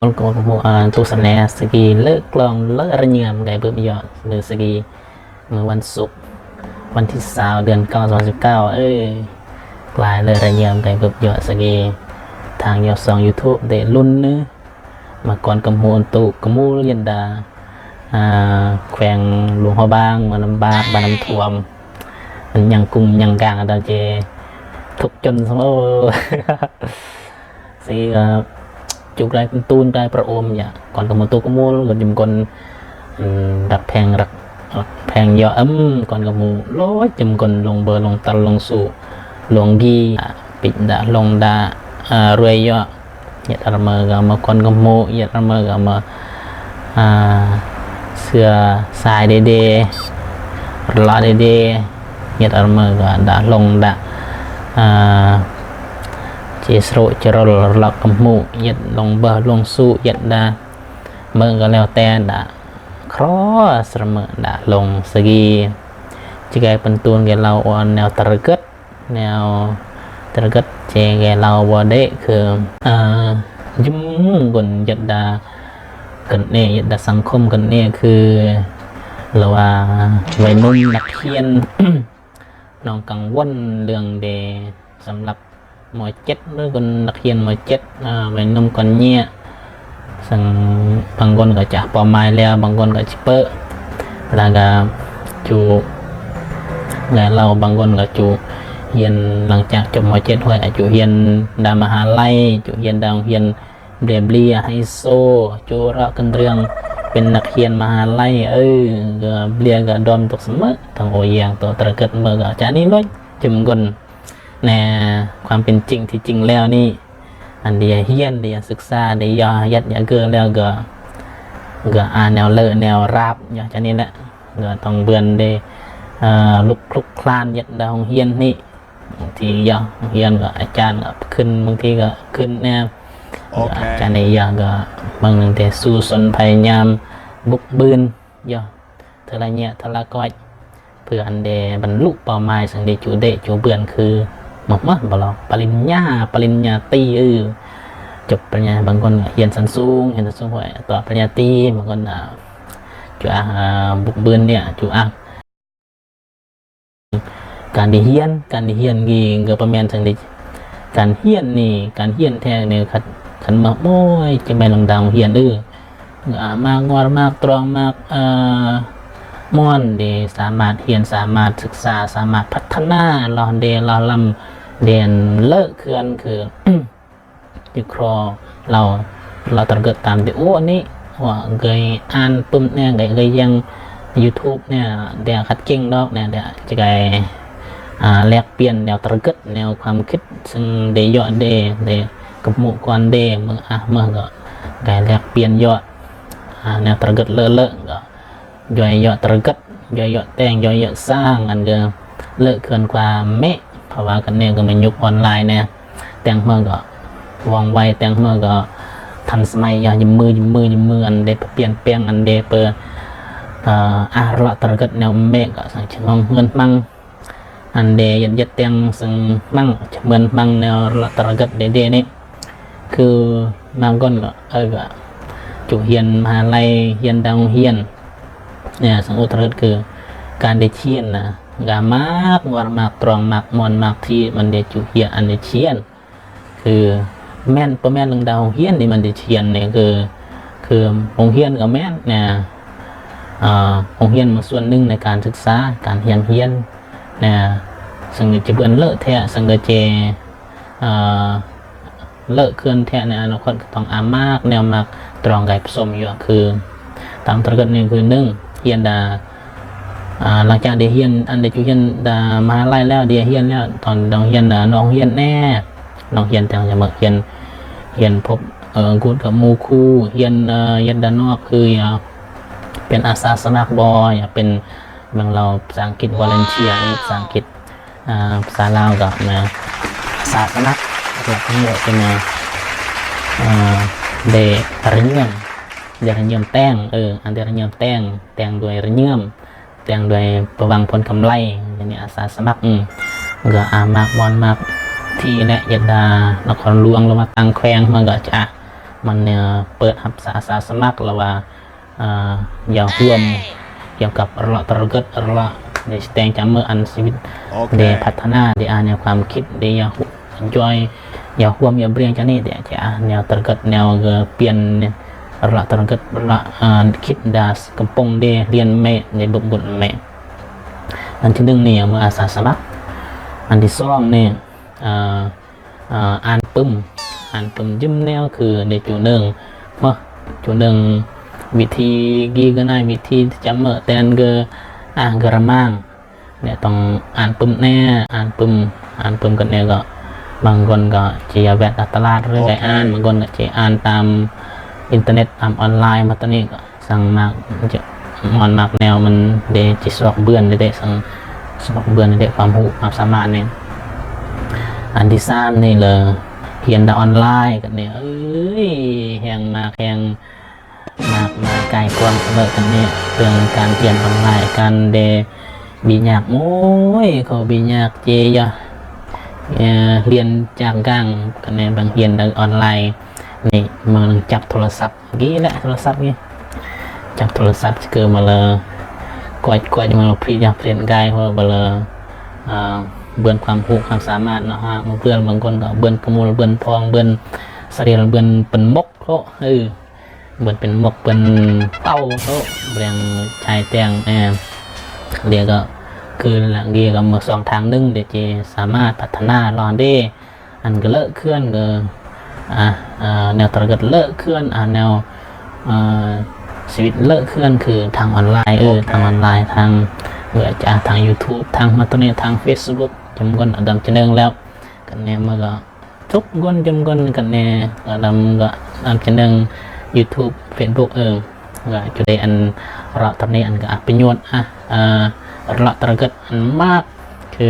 ມັນກໍບໍ່ຮູ້ ອ່າ ໂຕສະແນສະກີເລີກກອງເລີກລະຍາມໄດ້ເບີບຍອດເລີສະກີ ມື້ວັນສຸກ ວັນທີຊາວ ເດືອນເກົ້າ ສອງພັນສິບເກົ້າ ເອີ ກາຍເລີກລະຍາມໄດ້ເບີບຍອດສະກີ ທາງຍອດຊ່ອງຢູທູບເດລຸນເນີ ມາກ່ອນກຳໂຮນຕຸກະມູລຍັນດາ ອ່າ ແຂວງຫຼວງພະບາງ ເມືອງນ້ຳບາກ ບ້ານນ້ຳຖ້ວມ ມັນຍັງກຸງຍັງກາງດາເຈ ທຸກຈົນ ໂອ້ ຊິ ເອີ ຈຸກໄດ້ເປັນຕູນໄດ້ປະໂອມຍະ ກ່ອນກະໝູຕຸກະມູລ ກໍຈຶ່ມກ່ອນ ອືມ ດັກແພງ ດັກ ດັກແພງເຍາະ ອືມ ກ່ອນກະໝູໂລຍ ຈຶ່ມກ່ອນລົງເບີ ລົງຕັນ ລົງສູ່ ລົງກີ ປິດດາ ລົງດາ ອາ ລວຍເຍາະ ເຮັດອາລະເມີກະມາກ່ອນກະໝູ ເຮັດອາລະເມີກະມາ ອາ ເສື້ອສາຍເດເດ ລະເດເດ ເຮັດອາລະເມີກະດາລົງດາ ອາ ເຈສໂຣຈະລົລະກະໝູ ເຮັດລົງເບີ ລົງສູ່ ເຮັດດາ ເມີກະແລ້ວແຕ່ດາ ຄຣອສລະເມີດາລົງສະກີ ຈິກໄກເປັນຕູນແກເລົ່າອອນແນວຕະລະເກີດ ແນວຕະລະເກີດເຈແກເລົ່າບໍ່ເດ ຄື ອາ ຢືມກົນຍັດດາກັນເອ ຍັດດາສັງຄົມກັນເອ ຄື ລະວ່າໄວໜຸ່ມນັກຮຽນ ນ້ອງກັງວົນເລື່ອງເດ ສຳລັບ ມໍເຈັດ ຫຼື ຄົນນັກຮຽນມໍເຈັດ ອາ ໄວໜຸ່ມກ່ອນເຍຍ ເຊິ່ງບາງຄົນກໍຈະເປົ້າໝາຍແລ້ວ ບາງຄົນກໍຊິເປີະ ແລ້ວກໍຈຸ ແລະ ລາວບາງຄົນກໍຈຸຮຽນ ຫຼັງຈາກຈົບມໍເຈັດ ຫ້ວຍ ອາ ຈຸຮຽນດາມະຫາໄລ ຈຸຮຽນດາໂຮງຮຽນເບລຽ ໄຮໂຊ ຈຸເລາະກັນເລື່ອງເປັນນັກຮຽນມະຫາໄລ ເອີ ກໍເບລຽກໍດອມຕົກສະເໝີ ທັງໂອແຍງໂຕຕະລະເກີດເໝີ ກໍຈະນີ້ເລີຍ ຈຸມກົນ ແນ ຄວາມເປັນຈິງທີ່ຈິງແລ້ວນີ້ ອັນເດຍຮຽນ ເດຍສຶກສາ ເດຍຢາດຢາເກີແລ້ວກໍ ກໍອາແນວເລີແນວລາບ ຢ່າງຈະນີ້ແຫຼະ ກໍຕ້ອງເບື່ອນເດ ເອີ ລຸກລຸກຄລານເຮັດດາໂຮງຮຽນນີ້ ບາງທີຢ່າໂຮງຮຽນກໍອາຈານກໍຂຶ້ນ ບາງທີກໍຂຶ້ນແນວ ໂອເຄ ອາຈານນີ້ຢ່າກໍບາງເທື່ອສູ້ຊົນພະຍາຍາມບຸກບືນ ຢ່າ ເທື່ອລະເຍະ ເທື່ອລະກ້ອຍ ເພື່ອອັນເດບັນລຸເປົ້າໝາຍ ເຊິ່ງເດຈູເດຈູເບືອນ ຄືໝົດມາບໍ່ລອກ ປະລິນຍາ ປະລິນຍາຕີ ເອີ ຈົບປະລິນຍາ ບາງຄົນກໍຮຽນຊັ້ນສູງ ຮຽນຊັ້ນສູງ ກໍຕໍ່ປະລິນຍາຕີ ບາງຄົນ ອາ ຈູອາ ອາ ບຸກບືນເນຍ ຈູອາ ການໄດ້ຮຽນ ການໄດ້ຮຽນນີ້ກໍປະມານຈັ່ງໃດ ການຮຽນນີ້ ການຮຽນແທ້ນີ້ ຄັນ ຄັນມາ ໂອ້ຍ ຈະແມ່ນລຳດາວຮຽນ ເອີ ອາ ມາກງອດ ມາກຕຣອງ ມາກ ເອີ ມ່ອນເດ ສາມາດຮຽນ ສາມາດສຶກສາ ສາມາດພັດທະນາ ລອເດ ລອລຳ ແດນເລີກເຄື່ອນ ຄື ທີ່ຄຣໍລາວ ລາວຕະລະເກີດຕາມທີ່ ໂອ້ ອັນນີ້ ວ່າເຄີຍອ່ານປຶ້ມແດ່ ເຄີຍ ເຄີຍຢ່າງຢູທູບແດ່ ແຕ່ຂັດເກັ່ງດອກແດ່ ຈະໄດ້ ອາ ແລກປ່ຽນແນວຕະລະເກີດ ແນວຄວາມຄິດ ເຊິ່ງໄດ້ເຍາະເດ ໄດ້ກັບໝູ່ກ່ອນເດ ເມື່ອ ອາ ເມື່ອກໍໄດ້ແລກປ່ຽນເຍາະ ອາ ແນວຕະລະເກີດເລີກໆ ກໍ ຢ່ອຍເຍາະຕະລະເກີດ ຢ່ອຍເຍາະແຕ່ງ ຢ່ອຍເຍາະສ້າງ ອັນເດີ ເລີກເຄື່ອນກວ່າເມະ ເພາະວ່າກັນແນວກໍແມ່ນຍຸກອອນລາຍແດ່ ແຕ່ງເມືອກໍວ່ອງໄວ ແຕ່ງເມືອກໍທັນສະໄໝ ຢ່າຍືມມື ຍືມມື ຍືມມື ອັນເດ ປ່ຽນແປງ ອັນເດ ເປີ ອາ ອາ ເລາະຕະລະເກີດແນວເມະກໍສັງເກດຫ້ອງເຮືອນມັງ ອັນເດ ເຮັດ ເຮັດແຕ່ງເຊິ່ງມັງ ຈະເໝືອນມັງແນວເລາະຕະລະເກີດເດໆນີ້ ຄືບາງຄົນກໍ ເອີ ກໍຈຸຮຽນມະຫາໄລ ຮຽນດາວໂຮງຮຽນ ແນວສັງອຸດຕະເລີດ ຄືການໄດ້ຮຽນນະ ກະມັກມ່ວນ ມັກຕຣອງ ມັກມ່ວນ ມັກທີ່ມັນໄດ້ຈຸຮຽນ ອັນໄດ້ຮຽນ ຄືແມ່ນ ບໍ່ແມ່ນເລື່ອງດາວໂຮງຮຽນທີ່ມັນໄດ້ຮຽນນີ້ ຄື ຄືໂຮງຮຽນກໍແມ່ນນະ ອາ ໂຮງຮຽນມັນສ່ວນໜຶ່ງໃນການສຶກສາ ການຮຽນຮຽນນະ ເຊິ່ງຈະເບິ່ນເລີກແທ້ ເຊິ່ງກໍຈະ ເອີ ເລີກເຄື່ອນແທ້ໃນອະນາຄົດ ກໍຕ້ອງອາມາກແນວມັກຕຣອງໄກປະສົມຢູ່ ຄືຕາມຕະລະເກີດນີ້ ຄືໜຶ່ງ ຮຽນດາ ອາ ຫຼັງຈາກໄດ້ຮຽນ ອັນໄດ້ຈຸຮຽນດາມະຫາໄລແລ້ວ ໄດ້ຮຽນແລ້ວ ຕ້ອງ ຕ້ອງຮຽນດານອກໂຮງຮຽນແດ່ ນອກຮຽນຈັ່ງຈະມາຮຽນ ຮຽນພົບ ເອີ ກູດກັບໝູ່ຄູ່ ຮຽນ ເອີ ຮຽນດານອກ ຄືຢາກເປັນອາສາສະໝັກບໍ ຢາກເປັນ ເມືອງລາວ ພາສາອັງກິດ volunteer ພາສາອັງກິດ ອາ ພາສາລາວກໍນະ ອາສາສະໝັກ ເປັນ ເປັນ ເປັນ ອາ ເດຣະເຍືອມ ເດຣະເຍືອມແຕ່ງ ເອີ ອັນເດຣະເຍືອມແຕ່ງ ແຕ່ງດ້ວຍຣະເຍືອມ ແຕ່ງດ້ວຍປະຫວັງຜົນກຳໄລ ອັນນີ້ອາສາສະໝັກ ອື ກໍອາມາກມ່ວນມັກທີ່ແຫຼະ ຢາກດານະຄອນຫຼວງ ຫຼືວ່າຕ່າງແຂວງ ມັນກໍຈະ ມັນເປີດຮັບອາສາສະໝັກ ຫຼືວ່າ ເອີ ຢາກຮ່ວມກ່ຽວກັບເລາະຕະເກີດເລາະ ໄດ້ແຕ່ງຈຳເມີອັນຊີວິດ ໂອເຄ ໄດ້ພັດທະນາ ໄດ້ອ່ານແນວຄວາມຄິດ ໄດ້ຢາກ enjoy ຢາກຮ່ວມຢາກເບຍງຈາກນີ້ ໄດ້ຈາກແນວຕະເກີດ ແນວ ເອີ ປ່ຽນເລາະຕະເກີດເລາະ ເອີ ຄິດດາກຳປົງ ໄດ້ຮຽນແມ່ ໄດ້ບກບຸນແມ່. ອັນທີໜຶ່ງນີ້ເມືອອາສາສະໝັກ. ອັນທີສອງນີ້ ເອີ ເອີ ອ່ານປຶ້ມ ອ່ານປຶ້ມຢືມແນວ ຄືໃນຈຸໜຶ່ງເນາະ ຈຸໜຶ່ງ ວິທີກີກະນາຍ ວິທີຈຳເມີແຕ່ນເກີ ອ່າ ກະລະມັງ ແລະ ຕ້ອງອ່ານປຶ້ມແນ່ ອ່ານປຶ້ມ ອ່ານປຶ້ມກັນແນ່ ກໍບາງຄົນກໍຈະຢາກແວ່ນຕະຫຼາດ ຫຼື ໂອເຄ ໄດ້ອ່ານ ບາງຄົນກໍຈະອ່ານຕາມອິນເຕີເນັດ ຕາມອອນລາຍ ມາຕອນນີ້ກໍ ສັງມັກ ມັນມັກແນວມັນເດ້ ຊິຊອກເບື່ອນເດ້ ສັງຊອກເບື່ອນເດ້ ຄວາມຮູ້ຄວາມສາມາດນີ້. ອັນທີສາມນີ້ເລີ ຮຽນທາງອອນລາຍກັນນີ້ ເອີຍ ແຮງມັກ ແຮງມັກ ມາກາຍຄວາມສະເໝີກັນນີ້ ເລື່ອງການຮຽນອອນລາຍ ການເດ້ ບີຍາກ ໂອ້ຍ ເຂົາບີຍາກເຈຍ ຮຽນຈາກກາງກັນນີ້ ບາງຮຽນທາງອອນລາຍນີ້ ມາຈັບໂທລະສັບ ກີ້ແຫຼະ ໂທລະສັບນີ້ ຈັບໂທລະສັບ ຄືມາເລີ ກວດ ກວດມາເລີ ພຣີດ ຍາກພຣີດກາຍ ເພາະວ່າເລີ ອ່າ ເບື່ອນຄວາມຮູ້ຄວາມສາມາດເນາະ ຫາເພື່ອນ ບາງຄົນກໍເບື່ອນຂະມຸນ ເບື່ອນພອງ ເບື່ອນສະເດລ ເບື່ອນເປັນໝົກໂທ ເອີ ເບື່ອນເປັນໝົກ ເບື່ອນເຕົ້າໂທ ເບື່ອນຊາຍແຕ່ງ ເອີ ລຽກກໍຄືລະ ລຽກກໍເມືອຊ່ອງທາງໜຶ່ງ ທີ່ຈະສາມາດພັດທະນາລອງເດ້ ອັນກໍເລີກເຄື່ອນກໍ ອ່າ ເອີ ແນວຕະເກີດເລີກເຄື່ອນ ອ່າ ແນວ ເອີ ຊີວິດເລີກເຄື່ອນ ຄືທາງອອນລາຍ ເອີ ໂອເຄ ທາງອອນລາຍ ທາງ ເອີ ຈາກທາງຢູທູບ ທາງມາໂຕເນັດ ທາງເຟສບຸກ ຈຳກັດອັນດັບທີໜຶ່ງແລ້ວ ກັນແນ່ ມັນກໍທຸກຄົນ ຈຳກັດກັນແນ່ ລະມັນກໍອັນທີໜຶ່ງ ຢູທູບ ເຟສບຸກ ເອີ ກໍຈະໄດ້ອັນເລາະຕອນນີ້ ອັນກໍອັບປະໂຫຍດ ອ່າ ເອີ ເລາະຕະເກີດອັນມາກ ຄື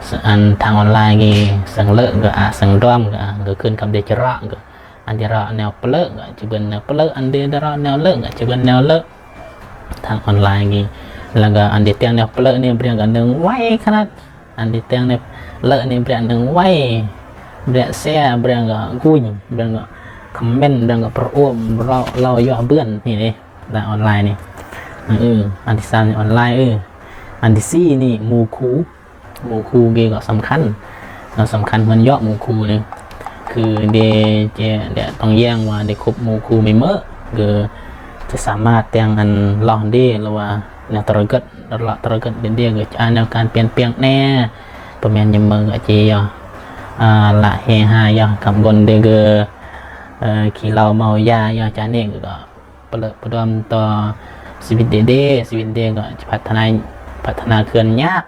ສ- ອັນທາງອອນລາຍນີ້ ສັງເລີກກໍ ອາ ສັງດອມກໍ ອາ ກໍຂຶ້ນກັບເດຈະເລາະ ກໍອັນເດເລາະແນວປະເລີກ ກໍຈະເປັນແນວປະເລີກ ອັນເດເລາະແນວເລີກ ກໍຈະເປັນແນວເລີກ ທາງອອນລາຍນີ້ ແລ້ວກໍອັນເດແຕ່ງແນວປະເລີກນີ້ ເບື່ອນກໍໜຶ່ງໄວຂະໜາດ ອັນເດແຕ່ງແນວເລີກນີ້ ເບື່ອນໜຶ່ງໄວ ເບື່ອນແຊ ເບື່ອນກໍກຸຍ ເບື່ອນກໍຄອມເມັນ ເບື່ອນກໍປະໂອມ ເລົ່າ ເລົ່າເຍາະເບື່ອນນີ້ເດ້ ທາງອອນລາຍນີ້ ເອີ ອັນທີສາມນີ້ອອນລາຍ ເອີ ອັນທີສີ່ນີ້ໝູ່ຄູ່ ໝູ່ຄູ່ເກກໍສຳຄັນ ເນາະ ສຳຄັນເໝືອນເຍາະໝູ່ຄູ່ນີ້ ຄືເດ ເຈ ເດຕ້ອງແຍ່ງວ່າເດຄົບໝູ່ຄູ່ມີເມີ ຄືຈະສາມາດແຕ່ງອັນລອງເດ ຫຼືວ່າແນວຕະເກີດ ລະຕະເກີດເດ ເດກໍຈະແນວການປ່ຽນແປງແນ່ ປະມານຍາມເມີກໍຈະ ອ່າ ລະເຮຮາ ຢ່າກັງວົນເດ ຄື ເອີ ຂີ້ເຫຼົ້າເມົາຢາ ຢ່າຈາເນກກໍປະເລີກປະດອມຕໍ່ຊີວິດເດ ເດ ຊີວິດເດກໍຈະພັດທະນາ ພັດທະນາເຄື່ອນຍາກ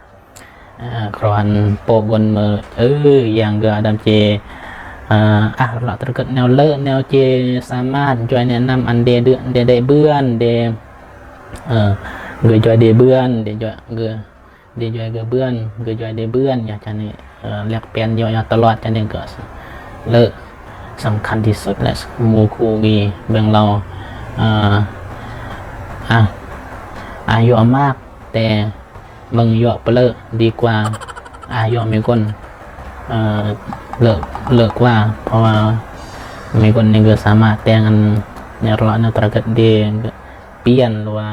ເອີ ຄຣອນໂປກວົນເມີ ເອີ ຢ່າງເກືອດຳເຈ ເອີ ອາ ລະຕະເກີດແນວເລີກແນວເຈ ສາມາດຊ່ວຍແນະນຳອັນເດເດືອ ເດໄດ້ເບື່ອນ ເດ ເອີ ເກືອຈອຍເດເບື່ອນ ເດຈອຍ ເກືອ ເດຈອຍເກືອເບື່ອນ ເກືອຈອຍເດເບື່ອນ ຢ່າງຈານີ້ ເອີ ແລກປ່ຽນເຍາະຕະຫຼອດ ຈານີ້ກໍເລີກສຳຄັນທີ່ສຸດແຫຼະ ໝູ່ຄູ່ນີ້ເບິ່ງລາວ ເອີ ອາ ອາຍຸມາກ ແຕ່ ເບິ່ງເຍາະປະເລີກດີກວ່າ ອາ ເຍາະເມກົນ ເອີ ເລີກ ເລີກກວ່າ ເພາະວ່າເມກົນນີ້ກໍສາມາດແຕ່ງອັນແນວເລາະແນວຕະເກີດເດປ່ຽນ ຫຼືວ່າ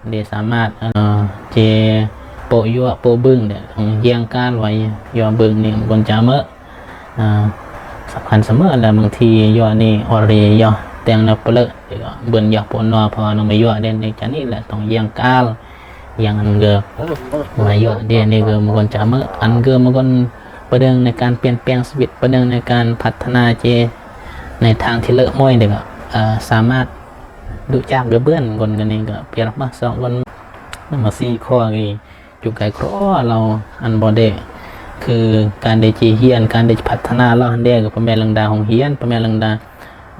ເດສາມາດ ເອີ ເຈໂປະເຍາະໂປະເບິ່ງເດ ຕ້ອງແຍ່ງການໄວ້ເຍາະເບິ່ງນີ້ ມັນກໍຈະເໝີ ອ່າ ສຳຄັນສະເໝີ ແລະ ບາງທີເຍາະນີ້ອອເຣເຍາະ ແຕ່ງແນວປະເລີກ ເບິ່ນເຍາະໂປະນໍ ເພາະວ່ານ້ອງໄປເຍາະເດ້ ໃນຈານີ້ແຫຼະ ຕ້ອງແຍ່ງການ ຢ່າງອັນເກີ ມາເຍາະເດ້ ນີ້ຄືມັນກໍຈະເໝີ ອັນເກີມັນກໍປະເດັນໃນການປ່ຽນແປງຊີວິດ ປະເດັນໃນການພັດທະນາເຈ ໃນທາງທີ່ເລີກມວຍເດ້ ກໍ ເອີ ສາມາດ ດູຈາກເບື່ອນຄົນກັນນີ້ກໍປຽບມາສອງຄົນ ມາສີ່ຂໍ້ນີ້ ຈຸກໄກ່ຄໍລາວ ອັນບໍ່ໄດ້ ຄືການໄດ້ຈະຮຽນ ການໄດ້ຈະພັດທະນາລາວຫັ້ນເດ້ ກໍບໍ່ແມ່ນເລື່ອງດາໂຮງຮຽນ ບໍ່ແມ່ນເລື່ອງດາ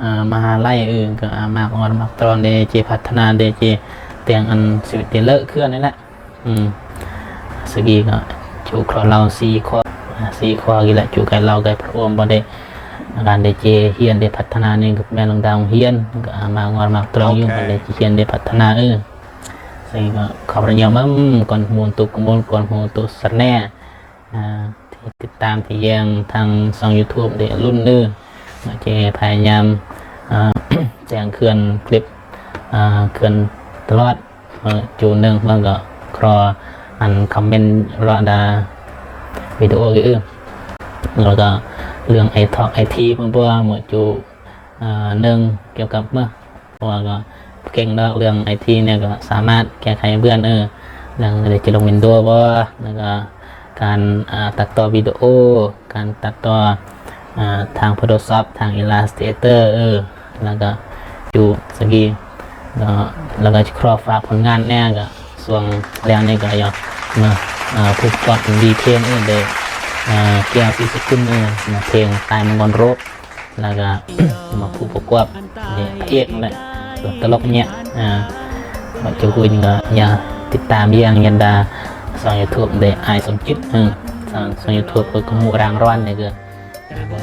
ອ່າ ມະຫາໄລ ເອີ ກໍ ອ່າ ມັກອ່ອນມັກຕອນເດ້ ຈະພັດທະນາເດ້ ຈະແຕ່ງອັນຊີວິດເດ້ເລີກເຄື່ອນນີ້ແຫຼະ ອືມ ສະກີກໍຈຸກຂໍ້ລາວສີ່ຂໍ້ ອ່າ ສີ່ຂໍ້ນີ້ແຫຼະ ຈຸກໄກ່ລາວໄກ່ພະໂອມບໍ່ໄດ້ ການໄດ້ຈະຮຽນໄດ້ພັດທະນານີ້ກໍແມ່ນເລື່ອງດາໂຮງຮຽນ ກໍ ອ່າ ມັກອ່ອນມັກຕອນຢູ່ ໂອເຄ ກໍໄດ້ຈະຮຽນໄດ້ພັດທະນາ ເອີ ສະກີກໍຂອບພະຄຸນຍາມ ກ່ອນຫູຕຸກກະມຸນ ກ່ອນຫູຕຸສະແນ ອ່າ ທີ່ຕິດຕາມທີ່ແຍ່ງທາງຊ່ອງຢູທູບເດລຸນເດີ ເຮົາຈະພະຍາຍາມ ອ່າ ແຈ້ງເຄື່ອນຄລິບ ອ່າ ເຄື່ອນຕະຫຼອດ ເອີ ຈູໜຶ່ງ ແລ້ວກໍຄຣໍອັນຄອມເມັນເລາະດາວິດີໂອອີກ ແລ້ວກໍເລື່ອງໄອທອກໄອທີເພິ່ນບໍ່ວ່າເມື່ອຈູ ອ່າ ໜຶ່ງ ກ່ຽວກັບເມື່ອ ເພາະວ່າກໍເກັ່ງດອກເລື່ອງໄອທີນີ້ ກໍສາມາດແກ້ໄຂເບື່ອນ ເອີ ເລື່ອງຈະລົງວິນໂດບໍ່ ແລ້ວກໍການ ອ່າ ຕັດຕໍ່ວິດີໂອ ການຕັດຕໍ່ ອ່າ ທາງໂຟໂຕຊອບ ທາງອີລັສເຕເຕີ ເອີ ແລ້ວກໍຢູ່ສະກີ ແລ້ວກໍຂໍຝາກຜົນງານແດ່ ກໍຊ່ວງແລ້ວນີ້ກໍຢາກມາ ອ່າ ຜູ້ປະກອບເອັມວີເພງ ເອີ ໄດ້ ອ່າ ເກຍວ ສີສະກຸນ ເອີ ເພງຕາຍມັງກອນໂຣບ ແລ້ວກໍມາຜູ້ປະກອບເນຍ ພະເອກນັ້ນແຫຼະ ຕົວຕະຫຼົກເນຍ ອ່າ ເຈົ້າຄຸນກໍຢາກຕິດຕາມຢ່າງຍັນດາ ຊ່ອງຢູທູບໄດ້ ອ້າຍສົມຈິດ ເອີ ຊ່ອງ ຊ່ອງຢູທູບກໍກະໝູ່ຣາງຮ້ອນນີ້ກໍ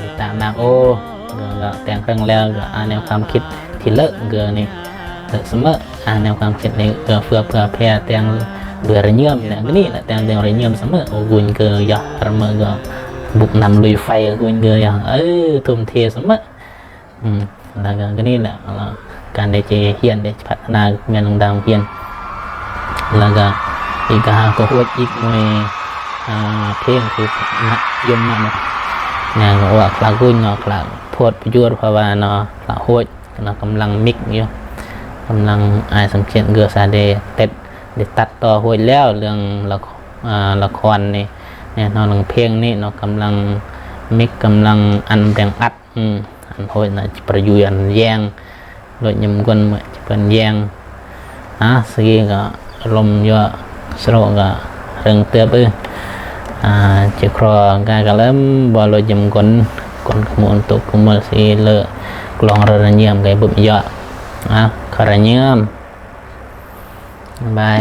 ຕິດຕາມນຳ ໂອ້ ກໍແຕ່ງເຄື່ອງແລ້ວກໍ ອ່າ ແນວຄວາມຄິດທີ່ເລີກກໍນີ້ ເລີກສະເໝີ ອ່າ ແນວຄວາມຄິດນີ້ກໍເພື່ອ ເພື່ອແຜ່ແຕ່ງເບື່ອຣະເຍິມແຫຼະ ກໍນີ້ແຫຼະ ແຕ່ງເບື່ອຣະເຍິມສະເໝີ ໂອ້ ກຸນກໍຢາກຣະເໝີກໍບຸກນຳລຸຍໄຟ ກຸນກໍຢາກ ເອີ ທຸ່ມເທສະເໝີ ອືມ ແລ້ວກໍ ກໍນີ້ແຫຼະ ການໄດ້ຈະຮຽນ ໄດ້ຈະພັດທະນາແມ່ນດັ່ງຮຽນ ແລ້ວກໍອີກກໍຫາກໍໂຮດອີກໜ່ວຍ ອ່າ ເພງຄືນະຍົມນະ ນະ ກໍວ່າຄລາກຸນເນາະ ຄລາໂພດປະໂຫຍດ ເພາະວ່າເນາະ ຄລາໂຮດ ກຳລັງມິກຢູ່ ກຳລັງ ອ້າຍສົມເຂດ ເກືອສາເດ ເຕັດ ໄດ້ຕັດຕໍ່ໂຮດແລ້ວ ເລື່ອງລະ ອ່າ ລະຄອນນີ້ ແນ່ນອນ ເລື່ອງເພງນີ້ເນາະ ກຳລັງມິກ ກຳລັງອັນແບ່ງອັດ ອືມ ອັນໂຮດນະ ຈະປະຍຸຍອັນແຍງ ລົດຍົມກົນເມື່ອຈະເປັນແຍງ ອ່າ ສະກີກໍລົມຍົວະ ສະໂຣກກໍເຮິງເຕີບ ເອີ ອ່າ ຈະຄຣອກາກະເລີ່ມບໍ່ລົດຍົມກົນ ກົນຂະໝູນຕົກຂະໝູນສະກີເລີກລອງລະເຍີມໄກບຸບຍົວະ ອ່າ ຄະລະເຍີມ ບາຍ.